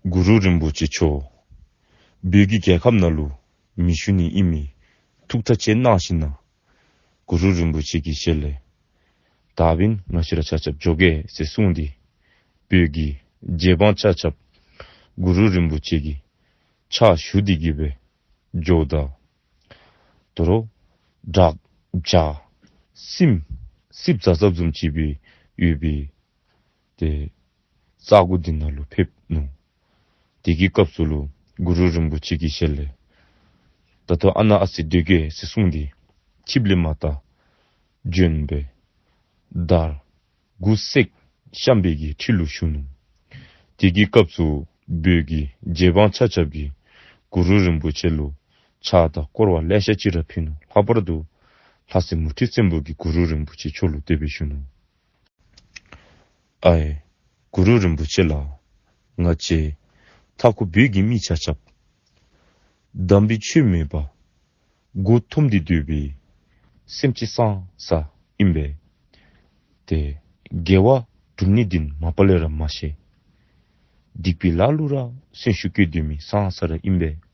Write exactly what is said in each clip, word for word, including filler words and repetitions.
གུ་རུ་རིན་པོ་ཆེ་མཆོག་བོད་ཀྱི་རྒྱལ་ཁམས་ནང་ལུ་མི་བཞུགས་ནི་ཨིན་མི་ཐུགས་ཐག་བཅད་གནང་ཞིནམ་ལས་གུ་རུ་རིན་པོ་ཆེ་གི་ཞལ་ལས་ད་འབདན་ང་བཅས་ར་ཆ་ཁྱབ་འགྱོ་གེ་ཟེར་གསུངས་ཏེ་བོད་ཀྱི་རྗེ་འབངས་ཆ་ཁྱབ་གུ་རུ་རིན་པོ་ཆེ་གི་ཕྱག་ཞུ་སྟེ་གི་སྦེ་འགྱོཝ་ད་དོ་རུང་དྲག་བྱ་སིམ་སིབ་ཛ་ཛབ་བཟུམ་ཅིག་སྦེ་ཡོད་པའི་ཏེ་ས་གོ་འདི་ནང་ལུ་ཕེབས་ནུག། དེ་གི་སྐབས་སུ་ལུ་གུ་རུ་རིན་པོ་ཆེ་གི་ཞལ་ལས་ད་ལྟོ་ཨ་ནཱ་ཨ་ཙི་སྡོད་གེ་ཟེར་གསུངས་ཏེ་ཆིབས་ལས་མར་ལྟ་བྱོན་སྦེ་དར་དགུ་བསད་བཤམས་པའི་གི་ཁྲི་ལུ་བཞུགས་ནུག། དེ་གི་སྐབས་སུ་བོད་ཀྱི་རྗེ་འབངས་ཆ་ཁྱབ་ཀྱིས་གུ་རུ་རིན་པོ་ཆེ་ལུ་ཕྱག་དང་བསྐོར་བ་ལེ་ཤ་ཅིག་ར་ཕུལ་ནུག། ལྷག་པར་དུ་ལྷ་སྲས་མུ་ཁྲི་བཙན་པོ་གིས་གུ་རུ་རིན་པོ་ཆེ་མཆོག་ལུ་དེ་སྦེ་ཞུ་ནུག། ཨའི་གུ་རུ་རིན་པོ་ཆེ་ལགས། ང་བཅས་མཐའ་འཁོབ་བོད་ཀྱི་མི་ཆ་ཁྱབ་དམ་པའི་ཆོས་མེད་པར་མགུ་འཐོམས་ཏེ་སྡོད་པའི་སེམས་ཅན་ཙང་ཙ་ཨིན་པས། ཏེ་དགེ་བ་སྒྲུབ་ནི་འདི་མ་པ་ལས་ར་མ་ཤེས། སྡིག་པའི་ལཱ་ལུ་ར་སེམས་ཤུགས་བསྐྱེད་སྡོད་མི་ཙང་ཙ་ར་ཨིན་པས།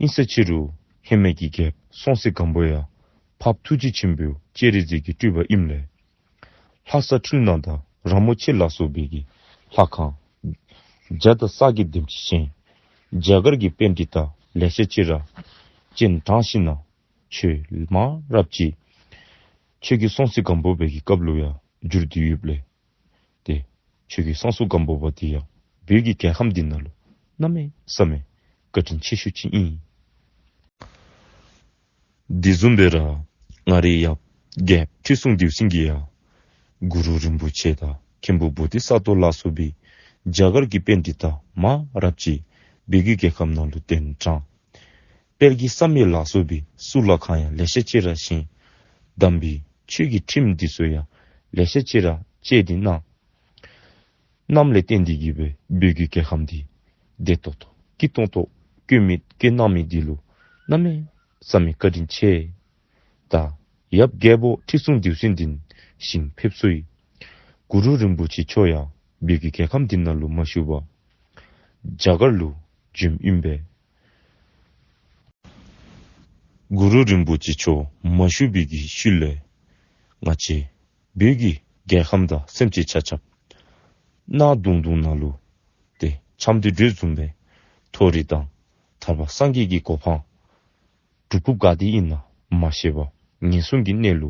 ཨིན་ས་ཅི་རུང་ཧེ་མའི་གི་རྒྱལཔོ་སྲོང་བཙན་སྒམ་པོ་ཡང་འཕགས་པ་ཐུགས་རྗེ་ཆེན་པོ་སྤྱན་རས་གཟིགས་ཀྱི་སྤྲུལ་པ་ཨིནམ་ལས་ལྷ་ས་འཕྲུལ་སྣང་དང་ར་མོ་ཆེ་ལ་སོགས་པའི་གི་ལྷ་ཁང་བརྒྱ་དང་རྩ་བརྒྱད་དེམ་ཅིག་བཞེངས། རྒྱ་གར་གྱི་པཎྜི་ཏ་ལེ་ཤ་ཅིག་ར་སྤྱན་དྲངས་ཞིནམ་ལས་ཆོས་མང་རབས་ཅིག་ཆོས་རྒྱལ་སྲོང་བཙན་སྒམ་པོ་པའི་གི་སྐབས་ལུ་ཡང་བསྒྱུར་ཏེ་ཡོདཔ་ལས་ཏེ་ཆོས་རྒྱལ་སྲོང་བཙན་སྒམ་པོ་པ་འདི་ཡང་བོད་ཀྱི་རྒྱལ་ཁམས་འདི་ནང་ལུ་གནམ་མེད་ས་མེད་བཀའ་དྲིན་ཆེ་ཤོས་ཅིག་ཨིན། དེ་བཟུམ་སྦེ་ར་ང་རའི་ཡབ་རྒྱལཔོ་ཁྲི་སྲོང་ལྡེའུ་བཙན་གྱིས་ཡང་གུ་རུ་རིན་པོ་ཆེ་དང་མཁན་པོ་བོ་དྷི་ས་ཏྭ་ལ་སོགས་པའི་རྒྱ་གར་གྱི་པཎྜི་ཏ་མང་རབས་ཅིག་བོད་ཀྱི་རྒྱལ་ཁམས་ནང་ལུ་གདན་དྲངས། དཔལ་གྱི་བསམ་ཡས་ལ་སོགས་པའི་གཙུག་ལག་ཁང་ཡང་ལེ་ཤ་ཅིག་ར་བཞེངས། དམ་པའི་ཆོས་ཀྱི་ཁྲིམས་འདི་ཚུ་ཡང་ལེ་ཤ་ཅིག་ར་བཅས་ཏེ་གནང་། གནངམ་ལས་བརྟེན་ཏེ་གིས་སྦེ་བོད་ཀྱི་རྒྱལ་ཁམས་འདི་བདེ་ཏོག་ཏོ་སྐྱིད་ཏོང་ཏོ་བཀོད་མི་བཀོད་གནང་མི་འདི་ལུ་གནམ་མེད་ས་མེད་བཀའ་དྲིན་ཆེ། ད་ཡབ་རྒྱལ་པོ་ཁྲི་སྲོང་ལྡེའུ་བཙན་འདི་ཞིང་ཕེབས་སོ་ཡི། གུ་རུ་རིན་པོ་ཆེ་མཆོག་ཡང་བོད་ཀྱི་རྒྱལ་ཁམས་འདི་ནང་ལུ་མ་བཞུགས་པར་རྒྱ་གར་ལུ་བྱོནམ་ཨིན་པས། གུ་རུ་རིན་པོ་ཆེ་མཆོག་མ་བཞུགས་པའི་གི་ཤུལ་ལས་ང་བཅས་བོད་ཀྱི་རྒྱལ་ཁམས་དང་སེམས་ཅན་ཆ་ཁྱབ་གནག་དུང་དུང་ནང་ལུ་ཏེ་འཁྱམས་ཏེ་སྡོདཔ་བཟུམ་སྦེ་མཐོ་རིས་དང་ཐར་པ་སངས་རྒྱས་ཀྱི་གོ་འཕང་སྒྲུབ་དགོཔ་ག་ཏེ་ཨིན་ན་མ་ཤེས་པར་ངན་སོང་གི་གནས་ལུ་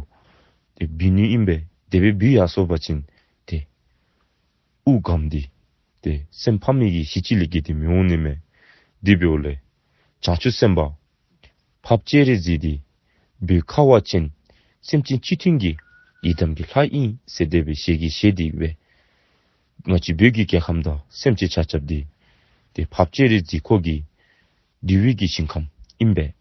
ཏེ་འབད་ནི་ཨིན་པས། དེ་སྦེ་འབད་ཡར་སོ་བ་ཅིན་ཏེ་དབུགས་སྒམ་སྟེ་ཏེ་སེམས་ཕམ་མི་གི་གཞི་ཅིག་ལས་བརྒལ་ཏེ་མི་འོང་ནི་མས། དེ་འབདཝ་ལས་བྱང་ཆུབ་སེམས་དཔའ་འཕགས་པ་སྤྱན་རས་གཟིགས་འདི་བོད་ཁ་བ་ཅན་སེམས་ཅན་སྤྱི་མཐུན་གྱི་ཡི་དམ་གྱི་ལྷ་ཨིན་ཟེར་དེ་སྦེ་ཞལ་གྱིས་བཞེས་ཏེ་སྦེ་ང་བཅས་བོད་ཀྱི་རྒྱལ་ཁམས་དང་སེམས་ཅན་ཆ་ཁྱབ་འདི་ཏེ་འཕགས་པ་སྤྱན་རས་གཟིགས་ཁོ་གི་འདུལ་བའི་གི་ཞིང་ཁམས་ཨིན་པས།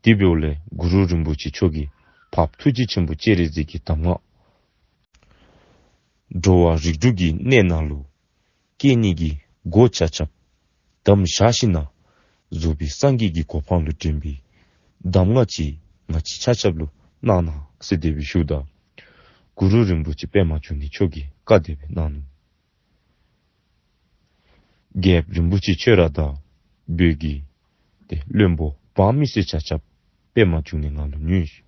དེ་འབདཝ་ལས་གུ་རུ་རིན་པོ་ཆེ་མཆོག་གིས་འཕགས་པ་ཐུགས་རྗེ་ཆེན་པོ་སྤྱན་རས་གཟིགས་ཀྱི་གདམས་ངག་འགྲོ་བ་རིགས་དྲུག་གི་གནས་ནང་ལུ་སྐྱེ་ནི་གི་སྒོ་ཆ་ཁྱབ་དམ་བཞག་ཞིནམ་ལས་རྫོགས་པའི་སངས་རྒྱས་ཀྱི་གོ་འཕང་ལུ་འདྲེན་པའི་གདམས་ངག་ཅིག་ང་བཅས་ཆ་ཁྱབ་ལུ་གནང་གནང་ཟེར་དེ་སྦེ་ཞུཝ་ད་གུ་རུ་རིན་པོ་ཆེ་པདྨ་འབྱུང་གནས་མཆོག་གིས་བཀའ་དེ་སྦེ་གནང་ནུག། རྒྱལཔོ་རིན་པོ་ཆེ་ཁྱོད་ར་དང་བོད་ཀྱི་ཏེ་བློན་པོ་འབངས་མི་སེར་ཆ་ཁྱབ་པདྨ་འབྱུང་གནས་ང་ལུ་ཉོན་ཤིག།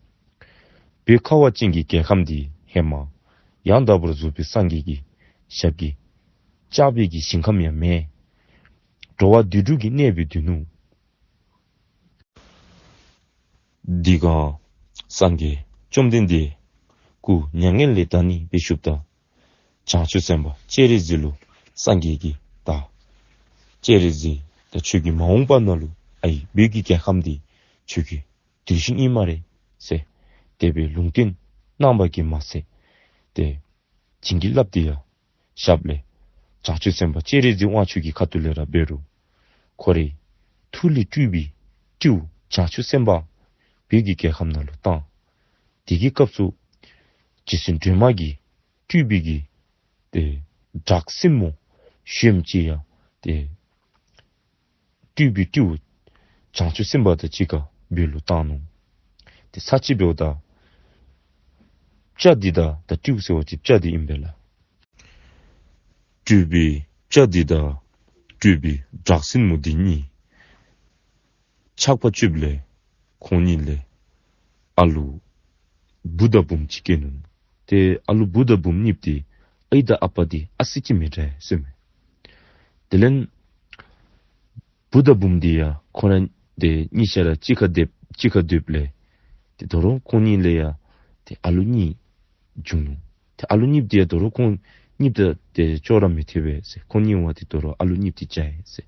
བོད་ཁ་བ་ཅན་གྱི་རྒྱལ་ཁམས་འདི་ཧེ་མ་ཡང་དག་པར་རྫོགས་པའི་སངས་རྒྱས་ཀྱི་ཞབས་ཀྱིས་བཅགས་པའི་གི་ཞིང་ཁམས་ཡང་མེན། འགྲོ་བ་དུད་འགྲོ་གི་གནས་སྦེ་སྡོད་ནུག། དེ་སྒང་སངས་རྒྱས་བཅོམ་ལྡན་འདས་སྐུ་མྱ་ངན་ལས་འདའ་ནི་སྦེ་བཞུགསཔ་ད་བྱང་ཆུབ་སེམས་དཔའ་སྤྱན་རས་གཟིགས་ལུ་སངས་རྒྱས་ཀྱིས་ད་སྤྱན་རས་གཟིགས་ད་ཁྱོད་ཀྱིས་མ་འོངས་པ་ནང་ལུ་ཨའི་བོད་ཀྱི་རྒྱལ་ཁམས་འདི་ཁྱོད་ཀྱི་གདུལ་ཞིང་ཨིན་སྨ་རེ་ཟེར་དེ་སྦེ་ལུང་བསྟན་གནང་བ་གིས་མ་ཚད་ཏེ་བྱིན་གྱིས་བརླབས་ཏེ་ཡང་ཞབས་ལས་བྱང་ཆུབ་སེམས་དཔའ་སྤྱན་རས་གཟིགས་དབང་ཕྱུག་གི་ཁ་ཐུག་ལས་ར་འབད་རུང་ཁོ་རའི་ཐུགས་ལས་སྤྲུལ་པའི་སྤྲེའུ་བྱང་ཆུབ་སེམས་དཔའ་བོད་ཀྱི་རྒྱལ་ཁམས་ནང་ལུ་བཏང་། དེ་གི་སྐབས་སུ་རྗེ་བཙུན་སྒྲོལ་མ་གིས་སྤྲུལ་པའི་གི་ཏེ་བྲག་སྲིན་མོ་ཞོནམ་ཅིག་ཡང་ཏེ་སྤྲུལ་པའི་སྤྲེའུ་བྱང་ཆུབ་སེམས་དཔའ་དང་གཅིག་ཁར་བོད་ལུ་བཏང་ནུག། ཏེ་ཚར་གཅིག་འབདཝ་ད་སྤྱ་འདི་དང་ད་སྤྲེའུ་ཟེར་བ་ཅིན་སྤྱ་འདི་ཨིན་པས་ལགས། སྤྲུལ་པའི་སྤྱ་འདི་དང་ སྤྲུལ་པའི་བྲག་སྲིན་མོ་འདི་གཉིས་ཆགས་པ་སྤྱོདཔ་ལས་ཁོང་གཉིས་ལས་ཨ་ལུ་བུ་དང་བུམོ་ཅིག་སྐྱེས་ནུག། ཏེ་ཨ་ལུ་བུ་དང་བུམོ་གཉིསཔོ་འདི་ཨའི་དང་ཨ་པ་འདི་ཨ་ཙི་ཅིག་མི་འདྲ་ཟེར་མས། དེ་ལས་བུ་དང་བུམོ་འདི་ཡང་ཁོང་ར་འདི་གཉིས་ཆ་ར་གཅིག་ཁར་སྡོད་གཅིག་ཁར་སྡོདཔ་ལས་ཏེ་དོ་རུང་ཁོང་གཉིས་ལས་ཡང་ཏེ་ཨ་ལུ་གཉིས་བྱུང་ནུག། ཏེ་ཨ་ལུ་གཉིསཔོ་འདི་ཡང་དོ་རུང་ཁོང་གཉིསཔོ་དང་ཏེ་ཅོག་ར་མི་འཐདཔ་སྦེ་ཟེར། ཁོང་གཉིས་བ་ཏེ་དོ་རུང་ཨ་ལུ་གཉིསཔོ་འདི་བྱུང་ཡི་ཟེར།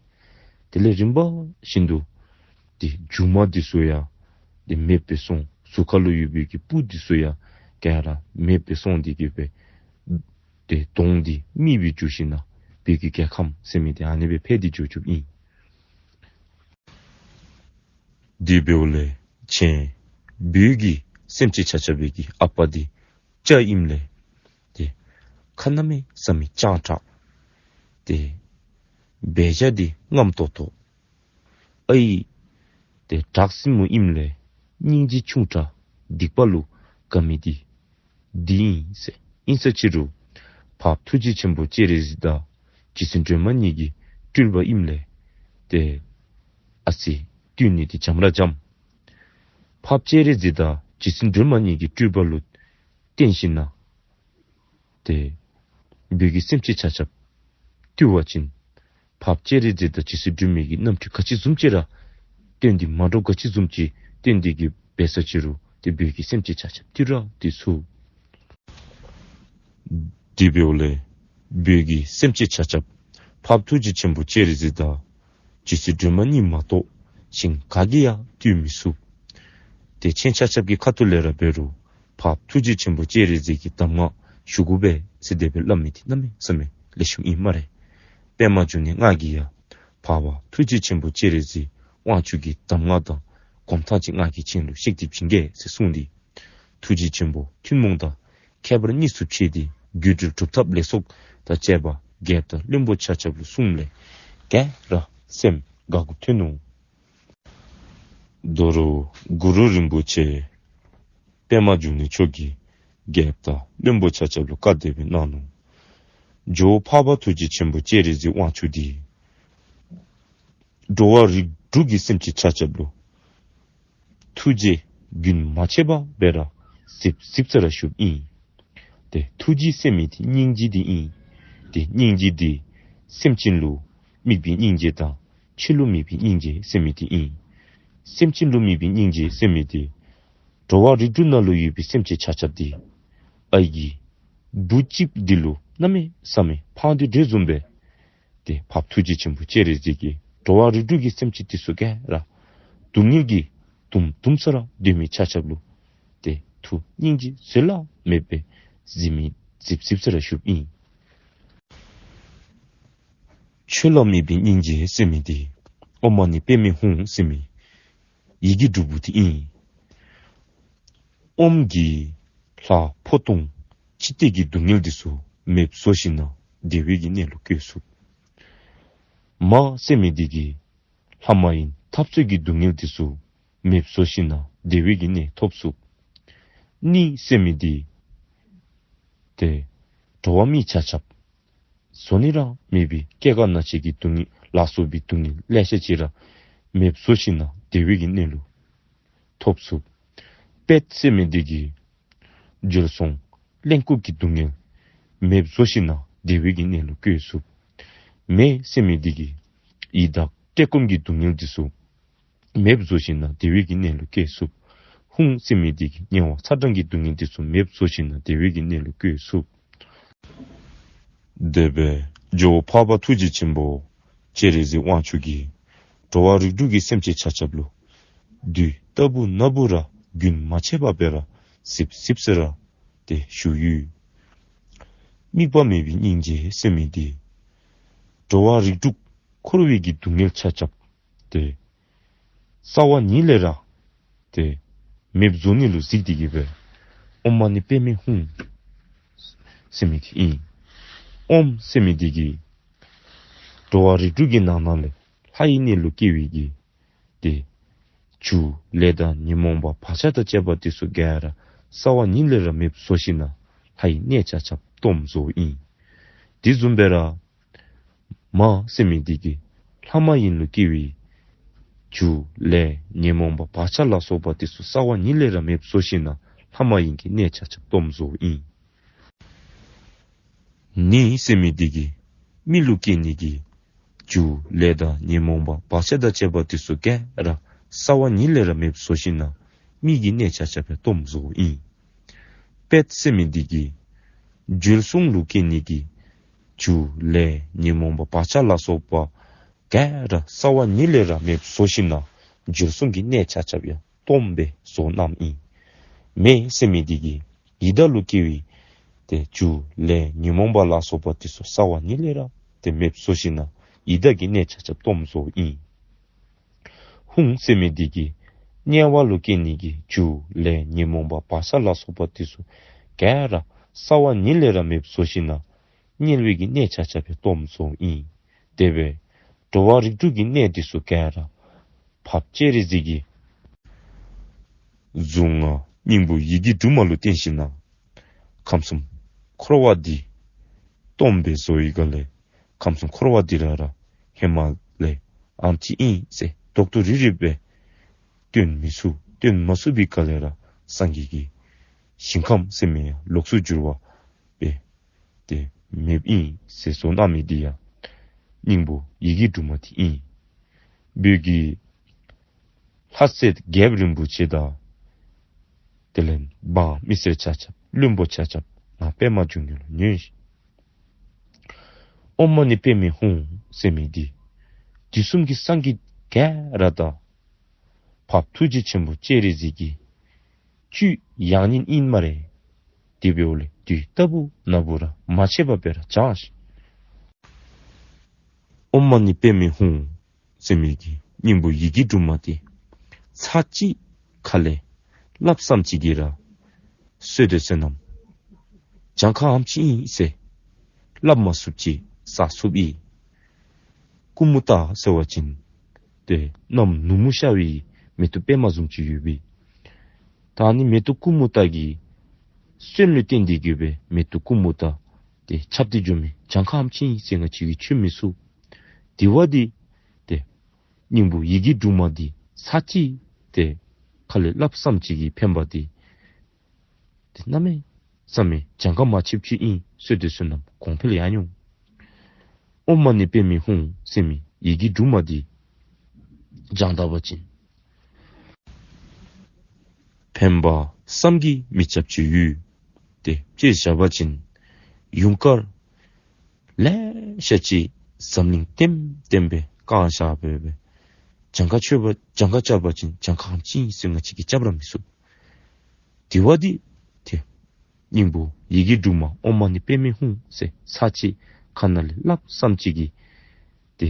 དེ་ལས་རིམ་པ་བཞིན་དུ་ཏེ་མཇུག་མ་འདི་ཚུ་ཡང་ཏེ་མེདཔ་སྦེ་སོང་། གཟུགས་ཁ་ལུ་ཡོད་པའི་གི་སྤུ་འདི་ཚུ་ཡང་ག་ར་མེདཔ་སྦེ་སོང་སྟེ་གི་སྦེ་ཏེ་གདོང་འདི་མི་སྦེ་འགྱུར་ཞིནམ་ལས་བོད་ཀྱི་རྒྱལ་ཁམས་ཟེར་མི་འདི་ཨ་ནི་སྦེ་འཕེལ་ཏེ་འགྱོ་འགྱོཝ་ཨིན། དེ་འབདཝ་ལས་ཆེན་བོད་ཀྱི་སེམས་ཅན་ཆ་ཁྱབ་པའི་གི་ཨ་པ་འདི་སྐྱ་ཨིནམ་ལས་ཏེ་ཁ་གནམ་མེད་ས་མེད་སྤྱང་དྲགས། ཏེ་འབད་བཞག་འདི་རྔམ་ཏོག་ཏོ། ཨའི་ཏེ་བྲག་སྲིན་མོ་ཨིནམ་ལས་སྙིང་རྗེ་ཆུང་དྲགས། སྡིག་པ་ལུ་དགའ་མི་འདི་འདི་ཨིན་ཟེར། ཨིན་ས་ཅི་རུང་འཕགས་པ་ཐུགས་རྗེ་ཆེན་པོ་སྤྱན་རས་གཟིགས་དང་རྗེ་བཙུན་སྒྲོལ་མ་གཉིས་ཀྱི་སྤྲུལ་པ་ཨིནམ་ལས་ཏེ་ཨ་ཙི་བསྟུན་ནི་འདི་འཇམ་ར་འཇམ། འཕགས་པ་སྤྱན་རས་གཟིགས་དང་རྗེ་བཙུན་སྒྲོལ་མ་གཉིས་ཀྱི་སྤྲུལ་པ་ལུ་བརྟེན་ཞིནམ་ལས་ཏེ་བོད་ཀྱི་སེམས་ཅན་ཆ་ཁྱབ་བཏུལ་བ་ཅིན་འཕགས་པ་སྤྱན་རས་གཟིགས་དང་རྗེ་བཙུན་སྒྲོལ་མའི་གི་རྣམ་འཕྲུལ་ག་ཅི་བཟུམ་ཅིག་ར་སྟོན་ཏེ་མ་འདྲཝ་ག་ཅི་བཟུམ་ཅིག་སྟོན་ཏེ་གི་འབད་ས་ཅི་རུང་ཏེ་བོད་ཀྱི་སེམས་ཅན་ཆ་ཁྱབ་བཏུལ་ར་ཏེ་ཚུགས། དེ་འབདཝ་ལས་བོད་ཀྱི་སེམས་ཅན་ཆ་ཁྱབ་འཕགས་པ་ཐུགས་རྗེ་ཆེན་པོ་སྤྱན་རས་གཟིགས་དང་རྗེ་བཙུན་སྒྲོལ་མ་གཉིས་མ་གཏོགས་གཞན་ག་གིས་ཡང་བཏུལ་མི་ཚུགས། ཏེ་ཁྱེད་ཆ་ཁྱབ་ཀྱི་ཁ་ཐུག་ལས་ར་འབད་རུང་འཕགས་པ་ཐུགས་རྗེ་ཆེན་པོ་སྤྱན་རས་གཟིགས་ཀྱི་གདམས་ངག་ཞུ་དགོ་པས་ཟེར་དེ་སྦེ་སླབ་མི་འདི་གནམ་མེད་ས་མེད་ལེགས་ཤོམ་ཨིན་སྨ་རེ། པདྨ་འབྱུང་གནས་ང་གིས་ཡང་འཕགས་པ་ཐུགས་རྗེ་ཆེན་པོ་སྤྱན་རས་གཟིགས་དབང་ཕྱུག་གི་གདམས་ངག་དང་སྒོམ་ཐངས་ཅིག་ང་གིས་ཁྱེད་ལུ་བཤད་དེ་བྱིན་གེ་ཟེར་གསུངས་ཏེ། ཐུགས་རྗེ་ཆེན་པོ་ཐུན་མོང་དང་ཁྱད་པར་གཉིས་སུ་ཕྱེ་སྟེ་རྒྱུད་སྒྲུབ་སྒྲུབ་ཐབས་ལས་ཚོགས་དང་བཅས་པ་རྒྱལཔོ་དང་བློན་པོ་ཆ་ཁྱབ་ལུ་གསུངསམ་ལས་ག་ར་སེམས་དགའ་དགུ་ཐོན་ནུག། དོ་རུང་གུ་རུ་རིན་པོ་ཆེ་པདྨ་འབྱུང་གནས་མཆོག་གིས་རྒྱལཔོ་དང་བློན་པོ་ཆ་ཁྱབ་ལུ་བཀའ་དེ་སྦེ་གནང་ནུག། ཇོ་བོ་འཕགས་པ་ཐུགས་རྗེ་ཆེན་པོ་སྤྱན་རས་གཟིགས་དབང་ཕྱུག་འདི་འགྲོ་བ་རིགས་དྲུག་གི་སེམས་ཅན་ཆ་ཁྱབ་ལུ་ཐུགས་རྗེ་རྒྱུན་མ་ཆད་པ་སྦེ་ར་གཟིགས་གཟིགས་ས་ར་བཞུགསཔ་ཨིན། ཏེ་ཐུགས་རྗེ་ཟེར་མི་འདི་སྙིང་རྗེ་འདི་ཨིན། ཏེ་སྙིང་རྗེ་འདི་སེམས་ཅན་ལུ་དམིགས་པའི་སྙིང་རྗེ་དང་ཆོས་ལུ་དམིགས་པའི་སྙིང་རྗེ་ཟེར་མི་འདི་ཨིན། སེམས་ཅན་ལུ་དམིགས་པའི་སྙིང་རྗེ་ཟེར་མི་འདི་འགྲོ་བ་རིགས་དྲུག་ནང་ལུ་ཡོད་པའི་སེམས་ཅན་ཆ་ཁྱབ་འདི་ཨའི་གི་བུ་གཅིག་འདི་ལུ་གནམ་མེད་ས་མེད་ཕངས་ཏེ་འདྲེ་བཟུམ་སྦེ་ཏེ་འཕགས་པ་ཐུགས་རྗེ་ཆེན་པོ་སྤྱན་རས་གཟིགས་ཀྱིས་འགྲོ་བ་རིགས་དྲུག་གི་སེམས་ཅན་འདི་ཚུ་ག་ར་སྡུག་བསྔལ་གྱིས་དུམ་དུམ་ས་ར་སྡོད་མི་ཆ་ཁྱབ་ལུ་ཏེ་ཐུགས་སྙིང་རྗེ་བཟོད་གླགས་མེད་པའི་གཟིགས་མི་གཟིགས་གཟིགས་ས་ར་བཞུགསཔ་ཨིན། ཆོས་ལ་དམིགས་པའི་སྙིང་རྗེ་ཟེར་མི་འདི་ཨོཾ་མ་ཎི་པདྨེ་ཧཱུྃ་ཟེར་མི་ཡི་གེ་དྲུག་པོ་འདི་ཨིན། ཨོཾ་གྱིས་ལྷ་འཕོ་ལྟུང་འཆི་ལྟས་ཀྱི་སྡུག་བསྔལ་འདི་ཚུ་མེདཔ་བཟོ་ཞིནམ་ལས་བདེ་བའི་གི་གནས་ལུ་བཀོད་ཚུགས། མ་ཟེར་མི་འདི་གིས་ལྷ་མ་ཡིན་འཐབ་རྩོད་ཀྱི་སྡུག་བསྔལ་འདི་ཚུ་མེདཔ་བཟོ་ཞིནམ་ལས་བདེ་བའི་གི་གནས་ཐོབ་ཚུགས། ཎི་ཟེར་མི་འདི་ཏེ་འགྲོ་བ་མི་ཆ་ཁྱབ་བཟོ་ནི་ར་མེད་པའི་སྐྱེ་རྒ་ན་འཆི་གི་སྡུག་བསྔལ་ལ་སོགས་པའི་སྡུག་བསྔལ་ལེ་ཤ་ཅིག་ར་མེདཔ་བཟོ་ཞིནམ་ལས་བདེ་བའི་གི་གནས་ལུ་ཐོབ་ཚུགས། པད་ཟེར་མི་འདི་གིས་བྱོལ་སོང་གླེན་ལྐུགས་ཀྱི་སྡུག་བསྔལ་མེདཔ་བཟོ་ཞིནམ་ལས་བདེ་བའི་གི་གནས་ལུ་བཀོད་ཚུགས། མེ་ཟེར་མི་འདི་གིས་ཡི་དྭགས་བཀྲེས་སྐོམ་གྱི་སྡུག་བསྔལ་འདི་ཚུ་མེདཔ་བཟོ་ཞིནམ་ལས་བདེ་བའི་གི་གནས་ལུ་བཀོད་ཚུགས། ཧཱུྃ་ཟེར་མི་འདི་གིས་དམྱལ་བ་ཚ་གྲང་གི་སྡུག་བསྔལ་འདི་ཚུ་མེདཔ་བཟོ་ཞིནམ་ལས་བདེ་བའི་གི་གནས་ལུ་བཀོད་ཚུགས། དེ་སྦེ་ཇོ་བོ་འཕགས་པ་ཐུགས་རྗེ་ཆེན་པོ་སྤྱན་རས་གཟིགས་དབང་ཕྱུག་གིས་འགྲོ་བ་རིགས་དྲུག་གི་སེམས་ཅན་ཆ་ཁྱབ་ལུ་དུས་རྟག་བུ་ན་བུ་ར་རྒྱུན་མ་ཆད་པ་སྦེ་ར་གཟིགས་གཟིགས་ས་ར་ཏེ་བཞུགས་ཡོད། དམིགས་པ་མེད་པའི་སྙིང་རྗེ་ཟེར་མི་འདི་འགྲོ་བ་རིགས་དྲུག་འཁོར་བའི་གི་སྡུག་བསྔལ་ཆ་ཁྱབ་ཏེ་རྩ་བ་ཉིད་ལས་ར་ཏེ་མེདཔ་བཟོ་ནི་ལུ་གཟིགས་ཏེ་གི་སྦེ་ཨོཾ་མ་ཎི་པདྨེ་ཧཱུྃ་ཟེར་མི་འདི་ཨིན། ཨོཾ་ཟེར་མི་འདི་གིས་འགྲོ་བ་རིགས་དྲུག་གི་ནང་ན་ལས་ལྷ་ཡི་གནས་ལུ་སྐྱེ་བའི་གི་ཏེ་རྒྱུ་ལས་དང་ཉོན་མོངས་པ་བག་ཆགས་དང་བཅས་པ་འདི་ཚུ་ག་ར་རྩ་བ་ཉིད་ལས་ར་མེདཔ་བཟོ་ཞིནམ་ལས་ལྷ་ཡི་གནས་ཆ་ཁྱབ་སྟོངམ་བཟོཝ་ཨིན། དེ་བཟུམ་སྦེ་ར་མ་ཟེར་མི་འདི་གིས་ ལྷ་མ་ཡིན་ལུ་སྐྱེ་བའི་རྒྱུ་ལས་ཉོན་མོངས་པ་བག་ཆགས་ལ་སོགས་པ་དེ་ཚུ་རྩ་བ་ཉིད་ལས་ར་མེདཔ་བཟོ་ཞིན་ན་ལྷ་མ་ཡིན་གྱི་གནས་ཆ་ཁྱབ་སྟོངམ་བཟོཝ་ཨིན། ནི་ཟེར་མི་འདི་གིས་མི་ལུ་སྐྱེ་ནི་གི་རྒྱུ་ལས་དང་ཉོན་མོངས་པ་བག་ཆགས་དང་བཅས་པ་དེ་ཚུ་ག་ར་རྩ་བ་ཉིད་ལས་ར་མེདཔ་བཟོ་ཞིན་ན་མི་གི་གནས་ཆ་ཁྱབ་སྦེ་སྟོངམ་བཟོཝ་ཨིན། པད་ཟེར་མི་འདི་གིས་བྱོལ་སོང་ལུ་སྐྱེ་ནི་གི་རྒྱུ་ལས་ཉོན་མོངས་པ་བག་ཆགས་ལ་སོགས་པ་ག་ར་རྩ་བ་ཉིད་ལས་ར་མེདཔ་བཟོ་ཞིན་ན་བྱོལ་སོང་གི་གནས་ཆ་ཁྱབ་ཡང་སྟོངམ་སྦེ་བཟོ་གནངམ་ཨིན། མེ་ཟེར་མི་འདི་གིས་ཡི་དྭགས་ལུ་སྐྱེ་བའི་ཏེ་རྒྱུ་ལས་ཉོན་མོངས་པ་ལ་སོགས་པ་དེ་ཚུ་རྩ་བ་ཉིད་ལས་ར་ཏེ་མེདཔ་བཟོ་ཞིན་ན་ཡི་དྭགས་ཀྱི་གནས་ཆ་ཁྱབ་སྟོངམ་བཟོཝ་ཨིན། ཧཱུྃ་ཟེར་མི་འདི་གིས་དམྱལ་བ་ལུ་སྐྱེ་ནི་གི་རྒྱུ་ལས་ཉོན་མོངས་པ་བག་ཆགས་ལ་སོགས་པ་དེ་ཚུ་ག་ར་རྩ་བ་ཉིད་ལས་ར་མེདཔ་བཟོ་ཞིན་ན་དམྱལ་བའི་གི་གནས་ཆ་ཁྱབ་སྦེ་སྟོངམ་བཟོཝ་ཨིན། དེ་སྦེ་འགྲོ་བ་རིགས་དྲུག་གི་གནས་དེ་ཚུ་ག་ར་འཕགས་པ་སྤྱན་རས་གཟིགས་ཀྱི་གཟུངས་སྔགས་སྙིང་པོ་ཡི་གེ་དྲུག་མ་ལུ་བརྟེན་ཞིན་ན་ཁམས་གསུམ་འཁོར་བ་འདི་སྟོངམ་སྦེ་བཟོ་བའི་སྒང་ལས་ཁམས་གསུམ་འཁོར་བ་འདི་ར་ར་ཧེ་མ་ལས་ཨ་ནེམ་ཅིག་ཨིན་ཟེར་རྡོག་རྡོག་རིལ་རིལ་སྦེ་སྟོན་མི་ཚུགས། སྟོན་མ་ཚུགས་པའི་སྒང་ལས་ར་སངས་རྒྱས་ཀྱི་ཞིང་ཁམས་ཟེར་མི་ཡང་ལོགས་སུ་གྱུར་པ་སྦེ་ཏེ་མེདཔ་ཨིན་ཟེར་བཟོ་གནང་མི་འདི་ཡང་སྙིང་པོ་ཡི་གེ་དྲུག་མ་འདི་ཨིན། བོད་ཀྱི་ལྷ་སྲས་རྒྱལཔོ་རིན་པོ་ཆེ་དང་དེ་ལས་འབངས་མི་སེར་ཆ་ཁྱབ་བློན་པོ་ཆ་ཁྱབ་ང་པདྨ་འབྱུང་གནས་ལུ་ཉོན་ཤིག། ཨོཾ་མ་ཎི་པདྨེ་ཧཱུྃ་ཟེར་མི་འདི་དུས་གསུམ་གྱི་སངས་རྒྱས་ག་ར་དང་འཕགས་པ་ཐུགས་རྗེ་ཆེན་པོ་སྤྱན་རས་གཟིགས་ཀྱི་བཅུད་ཡང་སྙིང་ཨིན་སྨ་རེ། དེ་འབདཝ་ལས་དུས་རྟག་བུ་ནམ་བུ་ར་མ་ཆད་པར་སྦེ་ར་བགྱང་ཤིག། ཨོཾ་མ་ཎི་པདྨེ་ཧཱུྃ་ཟེར་མི་གི་སྙིང་པོ་ཡི་གེ་དྲུག་མ་འདི་ཚར་གཅིག་ཁ་ལས་སླབ་ཙམ་ཅིག་གིས་ར་བསོད་སྡེ་བསོད་ནམས་གྱངས་ཁ་ཨ་ནེམ་ཅིག་ཨིན་ཟེར་སླབ་མ་ཚུགསཔ་ཅིག་བསག་ཚུགསཔ་ཨིན། ཀུ་མུ་ད་ཟེར་བ་ཅིན་ཏེ་གནམ་ནུབ་མོ་ཤར་བའི་མེ་ཏོག་པདྨ་བཟུམ་ཅིག་ཡོད་པས། ད་ཨ་ནི་མེ་ཏོག་ཀུ་མུ་ད་གི་སོན་ལུ་བརྟེན་ཏེ་གི་སྦེ་མེ་ཏོག་ཀུ་མུ་ད་ཏེ་ཁྱབ་སྟེ་འགྱོ་མི་གྱངས་ཁ་ཨ་ནེམ་ཅིག་ཨིན་ཟེར་ང་བཅས་ཀྱིས་ཆོད་མི་ཚུགས། དེ་བ་འདི་ཏེ་སྙིང་པོ་ཡི་གེ་དྲུག་མ་འདི་ཚར་གཅིག་ཏེ་ཁ་ལས་སླབ་ཙམ་ཅིག་གིས་ཕན་པ་འདི་ཏེ་གནམ་མེད་ས་མེད་གྱངས་ཁ་མ་ཆོདཔ་ཅིག་ཨིན། བསོད་སྡེ་བསོད་ནམས་གོང་འཕེལ་ཡང་འོང་། ཨོཾ་མ་ཎི་པདྨེ་ཧཱུྃ་ཟེར་མི་ཡི་གེ་དྲུག་མ་འདི་བགྱང་ད་པ་ཅིན་ཕན་པ་བསམ་གྱིས་མི་ཁྱབ་ཅིག་ཡོད། ཏེ་དཔེ་བཞག་པ་ཅིན་ཡུངས་དཀར་ལེ་ཤ་ཅིག་འཛམ་གླིང་ལྟེམ་ལྟེམ་སྦེ་བཀང་བཞག་སྦེ་སྦེ་གྱངས་ཁ་ཆོད་པ་གྱངས་ཁ་རྐྱབ་པ་ཅིན་གྱངས་ཁ་ཨ་ནེམ་ཅིག་ཨིན་ཟེར་ང་བཅས་ཀྱིས་རྐྱབ་ར་མི་ཚུགས། དེ་བ་འདི་ཏེ་སྙིང་པོ་ཡི་གེ་དྲུག་མ་ཨོཾ་མ་ཎི་པདྨེ་ཧཱུྃ་ཟེར་ཚར་གཅིག་ཁ་ནང་ལས་སླབ་ཙམ་ཅིག་གིས་ཏེ་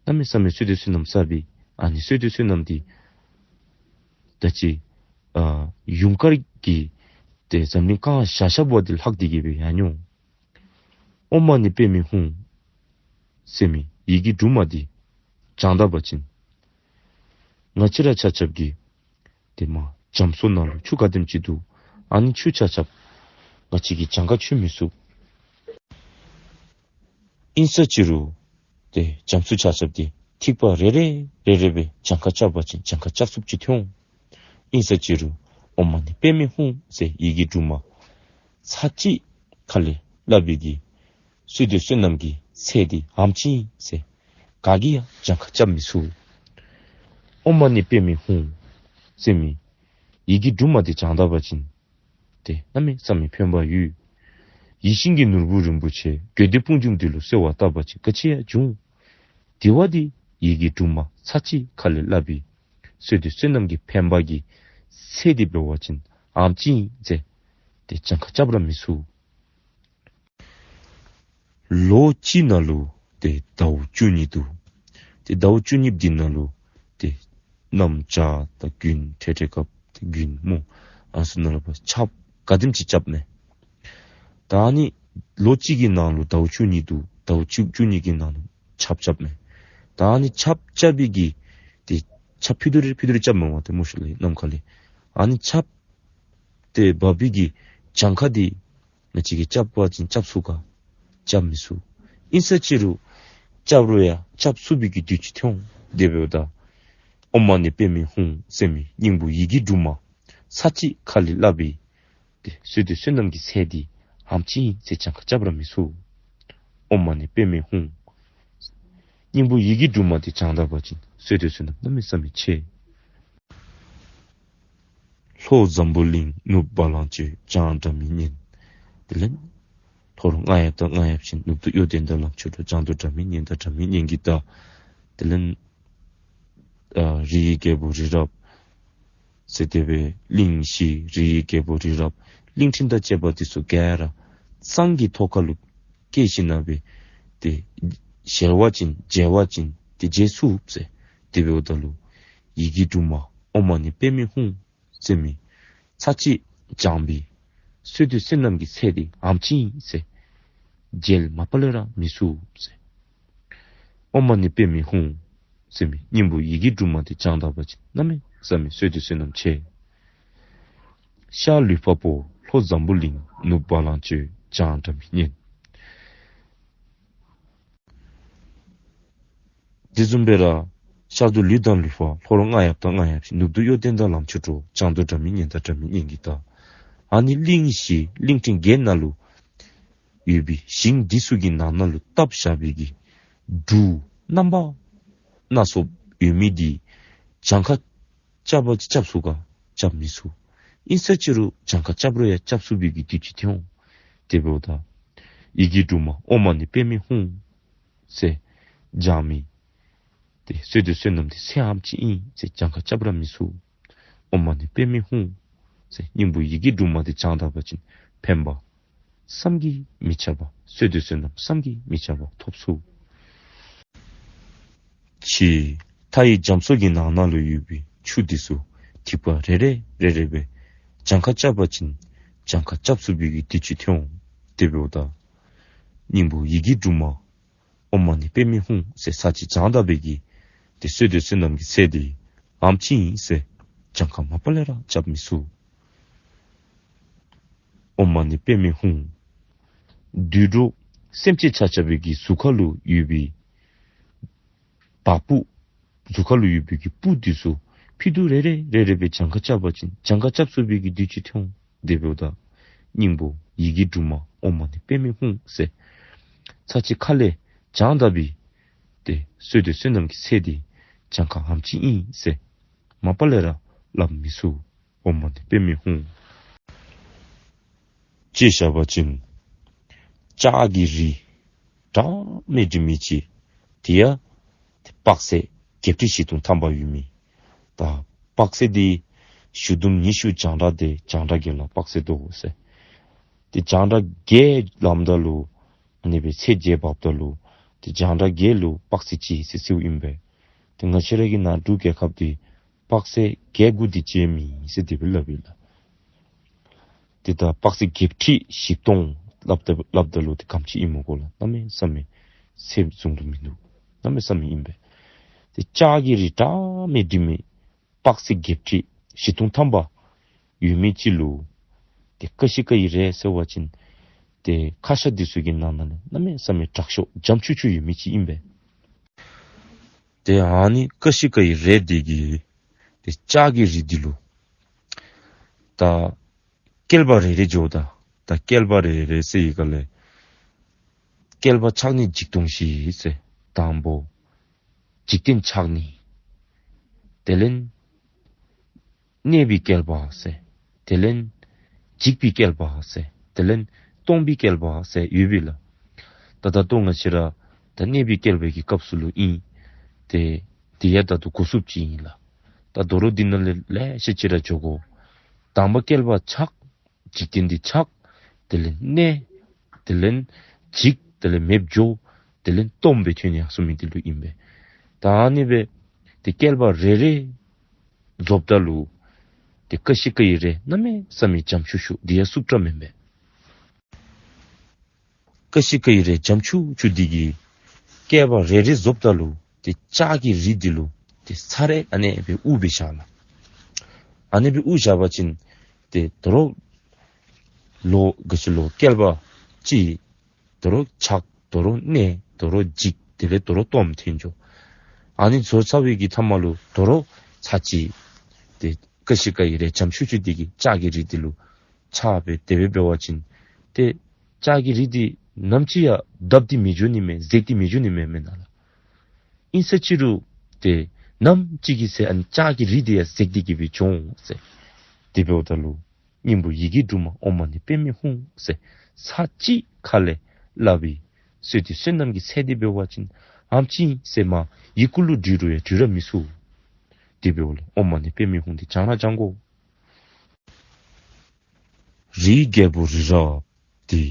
གནམ་མེད་ས་མེད་བསོད་སྡེ་བསོད་ནམས་བསགས་པའི་ཨ་ནི་བསོད་སྡེ་བསོད་ནམས་འདི་ད་ཅི་ཨ་ཡུངས་དཀར་གྱི་ཏེ་འཛམ་གླིང་བཀང་བཞག་བཞགཔ་འདི་ལྷག་སྟེ་གི་སྦེ་ཡང་འོང་། ཨོཾ་མ་ཎི་པདྨེ་ཧཱུྃ་ཟེར་མི་ཡི་གེ་དྲུག་མ་འདི་བགྱང་ད་པ་ཅིན་ང་བཅས་ར་ཆ་ཁྱབ་ཀྱིས་ཏེ་མར་རྒྱ་མཚོ་ནང་ལུ་ཆུ་ག་དེམ་ཅིག་འདུག། ཨ་ནི་ཆུ་ཆ་ཁྱབ་ང་བཅས་ཀྱིས་གྱངས་ཁ་ཆོད་མི་ཚུགས། ཨིན་ས་ཅི་རུང་ཏེ་རྒྱ་མཚོ་ཆ་ཁྱབ་འདི་ཐིགས་པ་རེ་རེ་རེ་རེ་སྦེ་གྱངས་ཁ་རྐྱབ་པ་ཅིན་གྱངས་ཁ་རྐྱབ་ཚུགསཔ་ཅིག་ཐོན་འོང་། ཨིན་ས་ཅི་རུང་ཨོཾ་མ་ཎི་པདྨེ་ཧཱུྃ་ཟེར་ཡི་གེ་དྲུག་མ་ཚར་གཅིག་ཁ་ལས་སླབ་པའི་གི་བསོད་སྡེ་བསོད་ནམས་ཀྱི་ཚད་འདི་ཨ་ནེམ་ཅིག་ཨིན་ཟེར་ག་གིས་ཡང་གྱངས་ཁ་རྐྱབ་མི་ཚུགས། ཨོཾ་མ་ཎི་པདྨེ་ཧཱུྃ་ཟེར་མི་ཡི་གེ་དྲུག་མ་འདི་བགྱང་ད་པ་ཅིན་ཏེ་གནམ་མེད་ས་མེད་ཕན་པ་ཡོད། ཡིད་བཞིན་གྱི་ནོར་བུ་རིན་པོ་ཆེ་དགོས་འདོད་དཔུང་འཇོམས་འདི་ལུ་གསོལ་བ་བཏབ་པ་ཅིན་ག་ཅི་ཡང་འབྱུང་། དེ་བ་འདི་ཡི་གེ་དྲུག་མ་ཚར་གཅིག་ཁ་ལས་སླབ་པའི་བསོད་སྡེ་བསོད་ནམས་ཀྱི་ཕན་པ་གི་ཚད་འདི་འབད་བ་ཅིན་ཨ་ནེམ་ཅིག་ཨིན་ཟེར་ཏེ་གྱངས་ཁ་རྐྱབ་ར་མི་ཚུགས། ལོ་གཅིག་ནང་ལུ་ཏེ་ཟླཝ་བཅུ་གཉིས་འདུག། ཏེ་ཟླཝ་བཅུ་གཉིས་འདི་ནང་ལུ་ཏེ་གནམ་བྱཱར་དང་དགུན་ཐེངས་ཐེངས་སྐབས་ཏེ་དགུན་མོ་ཨ་ནི་ཚུ་ནང་ལུ་ཆརཔ་ག་དེམ་ཅིག་རྐྱབ་མས། ད་ཨ་ནི་ལོ་གཅིག་གི་ནང་ལུ་ཟླཝ་བཅུ་གཉིས་འདུག། ཟླཝ་བཅུ་བཅུ་གཉིས་ཀྱི་ནང་ལུ་ཆརཔ་རྐྱབ་མས། ད་ཨ་ནི་ཆརཔ་རྐྱབ་པའི་གི་ཏེ་ཆརཔ་ཕྱི་དོ་རེ་ཕྱི་དོ་རེ་རྐྱབ་མས་པ་ཏེ་མོ་ཤུལ་ལས་ནམ་མཁའ་ལས། ཨ་ནི་ཆརཔ་ཏེ་འབབ་པའི་གི་གྱངས་ཁ་འདི་ང་བཅས་ཀྱིས་རྐྱབ་པ་ཅིན་རྐྱབ་ཚུགས་ག། རྐྱབ་མི་ཚུགས། ཨིན་ས་ཅི་རུང་ རྐྱབ་རུང་ཡང་རྐྱབ་ཚུགས་པའི་གི་དུས་ཅིག་ཐོན་འོང་། དེ་འབདཝ་ད་ཨོཾ་མ་ཎི་པདྨེ་ཧཱུྃ་ཟེར་མི་སྙིང་པོ་ཡི་གེ་དྲུག་མ་ཚར་གཅིག་ཁ་ལས་སླབ་སྦེ་ཏེ་བསོད་བདེ་བསོད་ནམས་ཀྱི་ཚེ་འདི་ཨེམ་ཅིག་ཨིན་ཟེར་གྱངས་ཁ་རྐྱབ་ར་མི་ཚུགས། ཨོཾ་མ་ཎི་པདྨེ་ཧཱུྃ། སྙིང་པོ་ཡི་གེ་དྲུག་མ་འདི་བགྱང་ད་པ་ཅིན་བསོད་བདེ་བསོད་ནམས་གནམ་མེད་ས་མེད་ཆེ། ལྷོ་འཛམ་བུ་གླིང་ནུབ་བ་ལང་སྤྱོད་བྱང་སྒྲ་མི་སྙན། དེ་ལས་ལྷོ་རུ་རྔ་ཡབ་དང་རྔ་ཡབ་ཅན། ནུབ་ཏུ་གཡོ་ལྡན་དང་ལམ་མཆོག་འགྲོ། བྱང་དུ་སྒྲ་མི་སྙན་དང་སྒྲ་མི་སྙན་གྱི་མཐའ། དེ་ལས་ཨ་རིའི་རྒྱལ་པོ་རི་རབ་ཟེར་དེ་སྦེ་གླིང་བཞི་རིའི་རྒྱལ་པོ་རི་རབ་གླིང་ཕྲན་དང་བཅས་པ་འདི་ཚུ་ག་ར་གཙང་གི་ཐོག་ཁ་ལུ་བསྐྱལ་ཞིནམ་ལས་ཏེ་གཞལ་བ་ཅིན་མཇལ་བ་ཅིན་ཏེ་མཇལ་ཚུགས་ཟེར། དེ་འབདཝ་ད་ལུ་ཡི་གེ་དྲུག་མ་ཨོཾ་མ་ཎི་པདྨེ་ཧཱུྃ་ཟེར་མི་ཚར་གཅིག་བགྱང་པའི་བསོད་བདེ་བསོད་ནམས་ཀྱི་ཚད་འདི་ཨེམ་ཅིག་ཨིན་ཟེར་མཇལ་མ་པ་ལས་ར་མི་ཚུགས་ཟེར། ཨོཾ་མ་ཎི་པདྨེ་ཧཱུྃ་ཟེར་མི་སྙིང་པོ་ཡི་གེ་དྲུག་མ་འདི་བགྱང་ད་པ་ཅིན་གནམ་མེད་ས་མེད་བསོད་བདེ་བསོད་ནམས་ཆེ། ཤར་ལུས་འཕགས་པོ་ལྷོ་འཛམ་བུ་གླིང་ནུབ་བ་ལང་སྤྱོད་བྱང་སྒྲ་མི་སྙན། དེ་བཟུམ་སྦེ་ར་ཤར་དུ་ལུས་དང་ལུས་འཕགས། ལྷོ་རུ་རྔ་ཡབ་དང་རྔ་ཡབ་ཅན། ནུབ་ཏུ་གཡོ་ལྡན་དང་ལམ་མཆོག་འགྲོ། བྱང་དུ་སྒྲ་མི་སྙན་དང་སྒྲ་མི་སྙན་གྱི་མཐའ། ཨ་ནི་གླིང་བཞི་གླིང་ཕྲན་བརྒྱད་ནང་ལུ་ཡོད་པའི་ཞིང་འདི་ཚུ་གི་ནང་ན་ལུ་བཏབ་བཞག་པའི་གི་འབྲུ་རྣམ་པ་སྣ་ཚོགས་ཡོད་མི་འདི་གྱངས་ཁ་རྐྱབ་པ་ཅིན་རྐྱབ་ཚུགས་ག། རྐྱབ་མི་ཚུགས། ཨིན་ས་ཅི་རུང་གྱངས་ཁ་རྐྱབ་རུང་ཡང་རྐྱབ་ཚུགས་པའི་གི་དུས་ཅིག་ཐོན་འོང་། དེ་འབདཝ་ད་ཡི་གེ་དྲུག་མ་ཨོཾ་མ་ཎི་པདྨེ་ཧཱུྃ་ཟེར་བགྱང་མི་ཏེ་བསོད་བདེ་བསོད་ནམས་འདི་ཚད་ཨེམ་ཅིག་ཨིན་ཟེར་གྱངས་ཁ་རྐྱབ་ར་མི་ཚུགས། ཨོཾ་མ་ཎི་པདྨེ་ཧཱུྃ་ཟེར་སྙིང་པོ་ཡི་གེ་དྲུག་མ་འདི་བགྱང་ད་པ་ཅིན་ཕན་པ་བསམ་གྱིས་མི་ཁྱབ་པ་བསོད་བདེ་བསོད་ནམས་བསམ་གྱིས་མི་ཁྱབ་པ་ཐོབ་ཚུགས། ཕྱི་མཐའི་རྒྱ་མཚོ་གི་ནང་ན་ལུ་ཡོད་པའི་ཆུ་འདི་ཚུ་ཐིགས་པ་རེ་རེ་རེ་རེ་སྦེ་གྱངས་ཁ་རྐྱབ་པ་ཅིན་གྱངས་ཁ་རྐྱབ་ཚུགས་པའི་གི་དུས་ཅིག་ཐོན་འོང་། དེ་འབདཝ་ད་སྙིང་པོ་ཡི་གེ་དྲུག་མ་ཨོཾ་མ་ཎི་པདྨེ་ཧཱུྃ་ཟེར་ཚར་གཅིག་བགྱང་ད་པའི་གི་ཏེ་བསོད་བདེ་བསོད་ནམས་ཀྱི་ཚད་འདི་ཨེམ་ཅིག་ཨིན་ཟེར་གྱངས་ཁ་མ་པ་ལས་ར་རྐྱབ་མི་ཚུགས། ཨོཾ་མ་ཎི་པདྨེ་ཧཱུྃ། དུད་འགྲོ་སེམས་ཅན་ཆ་ཁྱབ་ཀྱི་གཟུགས་ཁ་ལུ་ཡོད་པའི་བ་སྤུ་གཟུགས་ཁ་ལུ་ཡོད་པའི་གི་སྤུ་འདི་ཚུ་ཕྱི་དུ་རེ་རེ་རེ་རེ་སྦེ་གྱངས་ཁ་རྐྱབ་པ་ཅིན་གྱངས་ཁ་རྐྱབ་ཚུགས་པའི་གི་དུས་ཅིག་ཐོན་འོང་། དེ་འབདཝ་ད་སྙིང་པོ་ཡི་གེ་དྲུག་མ་ཨོཾ་མ་ཎི་པདྨེ་ཧཱུྃ་ཟེར་ཚར་གཅིག་ཁ་ལས་བགྱང་ད་པའི་ཏེ་བསོད་བདེ་བསོད་ནམས་ཀྱི་ཚད་འདི་གྱངས་ཁ་ཨེམ་ཅིག་ཨིན་ཟེར་མ་པ་ལས་ར་སླབ་མི་ཚུགས། ཨོཾ་མ་ཎི་པདྨེ་ཧཱུྃ། དཔྱེ་བཞག་པ་ཅིན་ལྕགས་ཀྱི་རི་འདྲ་མི་འདྲ་མི་ཅིག་དེ་ཡང་དཔག་ཚད་བརྒྱད་ཁྲི་བཞི་སྟོང་ཐམ་པ་ཡོད་མི། ད་དཔག་ཚད་འདི་ཞུ་དུམ་ཉི་ཤུ་རྒྱང་གྲགས་ཏེ་རྒྱང་གྲགས་བརྒྱད་ལ་དཔག་ཚད་དོ་ཟེར། ཏེ་རྒྱང་གྲགས་བརྒྱད་ལངམ་ད་ལུ་ཨ་ནི་སྦེ་ཚད་བརྒྱད་འབབ་ད་ལུ་ཏེ་རྒྱང་གྲགས་བརྒྱད་ལུ་དཔག་ཚད་གཅིག་ཟེར་ཟེརཝ་ཨིན་པས། ཏེ་ང་བཅས་ར་གི་ནང་འབྲུག་རྒྱལ་ཁབ་འདི་དཔག་ཚད་བརྒྱད་དགུ་འདི་ཅིག་མེན་ཟེར་དེ་སྦེ་སླབ་ཨིན་ལགས། ཏེ་ད་དཔག་ཚད་བརྒྱད་ཁྲི་བཞི་སྟོང་སླབ་ད་སླབ་ད་ལུ་ཏེ་ག་དེམ་ཅིག་ཨིནམ་གོ་ལགས། གནམ་མེད་ས་མེད་ཚད་བཟུང་དུ་མིན་འདུག། གནམ་མེད་ས་མེད་ཨིན་པས། ཏེ་ལྕགས་ཀྱི་རི་འདྲ་མི་འདྲ་མི་དཔག་ཚད་བརྒྱད་ཁྲི་བཞི་སྟོང་ཐམ་པ་ཡོད་མི་ཅིག་ལུ་ཏེ་ཀ་ཤི་ཀ་ཡི་རས་ཟེར་བ་ཅིན་ཏེ་ཁ་ཤ་འདི་ཚུ་གི་ནང་ན་ལས་གནམ་མེད་ས་མེད་དྲག་ཤོས་འཇམ་ཆུ་ཆུ་ཡོད་མི་ཅིག་ཨིན་པས། ཏེ་ཨ་ནི་ཀ་ཤི་ཀ་ཡི་རས་འདི་གིས་ཏེ་ལྕགས་ཀྱི་རི་འདི་ལུ་ད་བསྐལ་པ་རེ་རེ་འགྱོཝ་ད་ད་བསྐལ་པ་རེ་རེ་ཟེར་ཡི་ག་ལས་བསྐལ་པ་ཕྱག་ནི་ཆིག་སྟོང་བཞི་ཟེར་དང་པོ་འཇིག་རྟེན་ཕྱག་ནི། དེ་ལས་གནས་པའི་བསྐལ་པ་ཟེར། དེ་ལས་འཇིག་པའི་བསྐལ་པ་ཟེར། དེ་ལས་སྟོང་པའི་བསྐལ་པ་ཟེར་ཡོད་པས་ལགས། ད་ད་ལྟོ་ང་བཅས་ར་ད་གནས་པའི་བསྐལ་པའི་གི་སྐབས་སུ་ལུ་ཨིན། ཏེ་དེ་ཡང་ད་ལྟོ་འགོ་བཙུགསཔ་ཅིག་ཨིན་ལགས། ད་དོ་རུང་འདི་ནང་ལས་ལེ་ཤ་ཅིག་ར་འགྱོ་དགོ། དང་པ་བསྐལ་པ་ཆགས། འཇིག་རྟེན་འདི་ཆགས། དེ་ལས་གནས། དེ་ལས་འཇིག། དེ་ལས་མེདཔ་འགྱོ། དེ་ལས་སྟོངམ་སྦེ་ཐོན་ནི་ཡར་སོང་མི་འདི་ལུ་ཨིན་པས། ད་ཨ་ནི་སྦེ་ཏེ་བསྐལ་པ་རེ་རེ་རྫོགསཔ་ད་ལུ་ཏེ་ཀ་ཤི་ཀ་ཡི་རས་གནམ་མེད་ས་མེད་འཇམ་ཆུ་ཆུ་འདི་ཡང་བསུབ་དྲགས་མེན་པས། ཀ་ཤི་ཀ་ཡི་རས་འཇམ་ཆུ་ཆུ་འདི་གིས་བསྐལ་པ་རེ་རེ་རྫོགསཔ་ད་ལུ་ཏེ་ལྕགས་ཀྱི་རི་འདི་ལུ་ཏེ་ཚར་རེ་ཨ་ནི་སྦེ་དབུ་སྦེ་བཞག་ལགས། ཨ་ནི་སྦེ་དབུ་བཞག་པ་ཅིན་ཏེ་དོ་རུང་ལོ་ག་ཅི་ལོ་བསྐལ་པ་ཅིག་དོ་རུང་ཆགས། དོ་རུང་གནས། དོ་རུང་འཇིག། དེ་ལས་དོ་རུང་སྟོངམ་ཐོན་འགྱོ། ཨ་ནི་བཟོ་ཚར་བའི་གི་མཐའ་མ་ལུ་དོ་རུང་ཚར་གཅིག་ཏེ་ཀ་ཤི་ཀ་ཡི་རས་འཇམ་ཤུ་ཤུ་དེ་གིས་ལྕགས་ཀྱི་རི་དེ་ལུ་ཕྱག་སྦེ་དེ་སྦེ་འབད་བ་ཅིན་ཏེ་ལྕགས་ཀྱི་རི་དེ་ནམ་ཅིག་ཡང་བརྡབ་སྟེ་མི་འགྱོ་ནི་མས། འཛེགས་ཏེ་མི་འགྱོ་ནི་མས་མེན་ན་ལགས། ཨིན་ས་ཅི་རུང་ཏེ་ནམ་ཅིག་གི་ཚེ་ཨ་ནི་ལྕགས་ཀྱི་རི་དེ་ཡང་འཛེགས་ཏེ་གི་སྦེ་འགྱོ་འོང་ཟེར། དེ་འབདཝ་ད་ལུ་སྙིང་པོ་ཡི་གེ་དྲུག་མ་ཨོཾ་མ་ཎི་པདྨེ་ཧཱུྃ་ཟེར་ཚར་གཅིག་ཁ་ལས་སླབ་པའི་བསོད་བདེ་བསོད་ནམས་ཀྱི་ཚད་དེ་འབད་བ་ཅིན་ཨ་ནེམ་ཅིག་ཟེར་མ་ཡི་གུ་ལུ་འབྲི་རུང་ཡང་འབྲི་ར་མི་ཚུགས། དེ་འབདཝ་ལས་ཨོཾ་མ་ཎི་པདྨེ་ཧཱུྃ་དེ་བགྱང་ར་བགྱང་དགོ། རིའི་རྒྱལ་པོ་རི་རབ་དེ་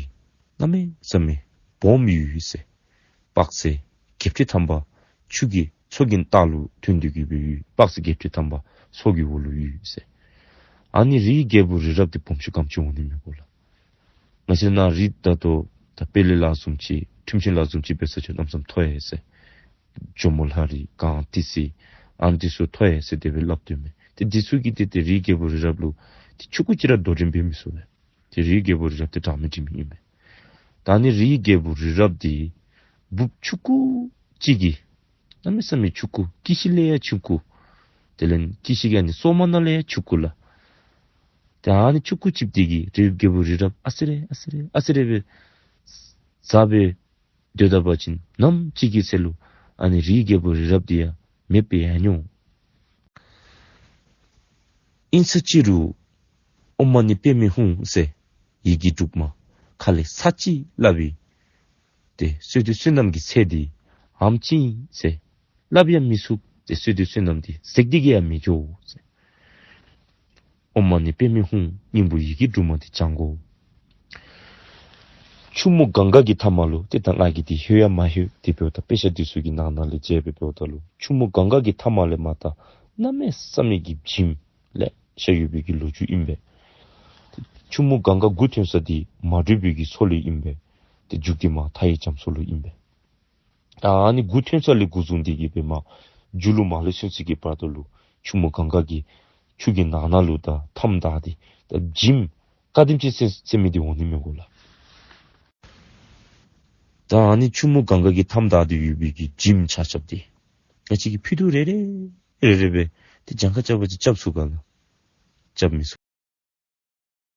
གནམ་མེད་ས་མེད་སྦོམ་ཡོད་ཟེར། དཔག་ཚད་བརྒྱད་ཁྲི་ཐམ་པ་ཆུ་གི་མཚོ་གི་ལྟག་ལུ་ཐོན་ཏེ་གི་སྦེ་ཡོད། དཔག་ཚད་བརྒྱད་ཁྲི་ཐམ་པ་མཚོ་གི་འོག་ལུ་ཡོད་ཟེར། ཨ་ནི་རིའི་རྒྱལ་པོ་རི་རབ་དེ་སྦོམ་ཆུང་ག་དེམ་ཅིག་འོང་ནི་མས་གོ་ལགས། ང་བཅས་ནཱ་རི་ད་ལྟོ་ད་དཔལ་ལེ་ལ་བཟུམ་ཅིག་ཁྲིམས་ཆེན་ལ་བཟུམ་ཅིག་འབད་ས་ཅིག་གནམ་མེད་ས་མེད་མཐོ་ཡི་ཟེར། ཇོ་མོ་ལྷ་རི་སྒང་ཏི་སེ་ཨ་ནི་ཚུ་མཐོ་ཡི་ཟེར་དེ་སྦེ་སླབ་དོ་མས། ཏེ་འདི་ཚུ་གིས་ཏེ་ཏེ་རིའི་རྒྱལ་པོ་རི་རབ་ལུ་ཏེ་ཆུང་ཀུ་ཅིག་ར་དོ་འགྲན་འབད་མི་ཚུགས་པས། ཏེ་རིའི་རྒྱལ་པོ་རི་རབ་དེ་གྲངས་མེད་འགྲིག་མི་ཨིན་པས། ད་ཨ་ནི་རིའི་རྒྱལ་པོ་རི་རབ་དེ་འབུཔ་ཆུང་ཀུ་ཅིག་གིས་གནམ་མེད་ས་མེད་ཆུང་ཀུ་ཀི་ཤི་ལས་ཡང་ཆུང་ཀུ། དེ་ལས་ཀི་ཤི་གི་ཨ་ནི་སོ་མ་ནང་ལས་ཡང་ཆུང་ཀུ་ལགས། ཏེ་ཨ་ནི་ཆུང་ཀུ་ཅིག་དེ་གིས་རིའི་རྒྱལ་པོ་རི་རབ་ཨ་ཙི་རེ་ཨ་ཙི་རེ་ཨ་ཙི་རེ་སྦེ་ཟ་སྦེ་སྡོད་ད་པ་ཅིན་ནམ་ཅིག་གི་ཚེ་ལུ་ཨ་ནི་རིའི་རྒྱལ་པོ་རི་རབ་དེ་ཡང་མེདཔ་སྦེ་ཡར་འགྱོ་འོང་། ཨིན་ས་ཅི་རུང་ཨོཾ་མ་ཎི་པདྨེ་ཧཱུྃ་ཟེར་ཡི་གེ་དྲུག་མ་ཁ་ལས་ཚར་གཅིག་སླབ་པའི་ཏེ་བསོད་བདེ་བསོད་ནམས་ཀྱི་ཚད་དེ་ཨ་ནེམ་ཅིག་ཟེར་སླབ་ཡང་མི་ཚུགས། ཏེ་བསོད་བདེ་བསོད་ནམས་དེ་འཛེགས་ཏེ་གི་ཡང་མི་འགྱོ་ཟེར། ཨོཾ་མ་ཎི་པདྨེ་ཧཱུྃ་སྙིང་པོ་ཡི་གེ་དྲུག་མ་དེ་བགྱང་དགོ། ཆུ་མོ་གངྒཱ་གི་མཐའ་མ་ལུ་ཏེ་ད་ང་གིས་དེ་ལྷོད་ཡང་མ་ལྷོད། དེ་འབདཝ་ད་དཔེ་ཆ་འདི་ཚུ་གི་ནང་ན་ལས་མཇལ་སྦེ་འབདཝ་ད་ལུ་ཆུ་མོ་གངྒཱ་གི་མཐའ་མ་ལས་མར་ད་གནམ་མེད་ས་མེད་ཀྱི་བྱེམ་ལེ་ཤ་ཡོད་པའི་གི་ལོ་རྒྱུས་ཨིན་པས། ཆུ་མོ་གངྒཱ་འགོ་ཐོན་ས་དེ་མ་དྲོས་པའི་གི་མཚོ་ལུ་ཨིན་པས། ཏེ་མཇུག་དེ་མར་མཐའ་ཡས་རྒྱ་མཚོ་ལུ་ཨིན་པས། ད་ཨ་ནི་འགོ་ཐོན་ས་ལས་འགོ་བཟུང་སྟེ་གི་སྦེ་མར་མཇུག་ལུ་མར་ལས་ཚུན་ཚོད་ཀྱི་བར་དུ་ལུ་ཆུ་མོ་གངྒཱ་གི་ཆུ་གི་ནང་ན་ལུ་ད་མཐའམ་བདའ་སྟེ་ད་བྱེམ་ག་དེམ་ཅིག་ཟེར་ཟེར་མི་དེ་འོང་ནི་མས་གོ་ལགས། ད་ཨ་ནི་ཆུ་མོ་གངྒཱ་གི་མཐའམ་བདའ་སྟེ་ཡོད་པའི་གི་བྱེམ་ཆ་ཁྱབ་དེ་ང་བཅས་ཀྱིས་ཕུད་རྡོག་རེ་རེ་རེ་རེ་སྦེ་ཏེ་གྱངས་ཁ་རྐྱབ་པ་ཅིན་རྐྱབ་ཚུགས་ག་ལགས། རྐྱབ་མི་ཚུགས།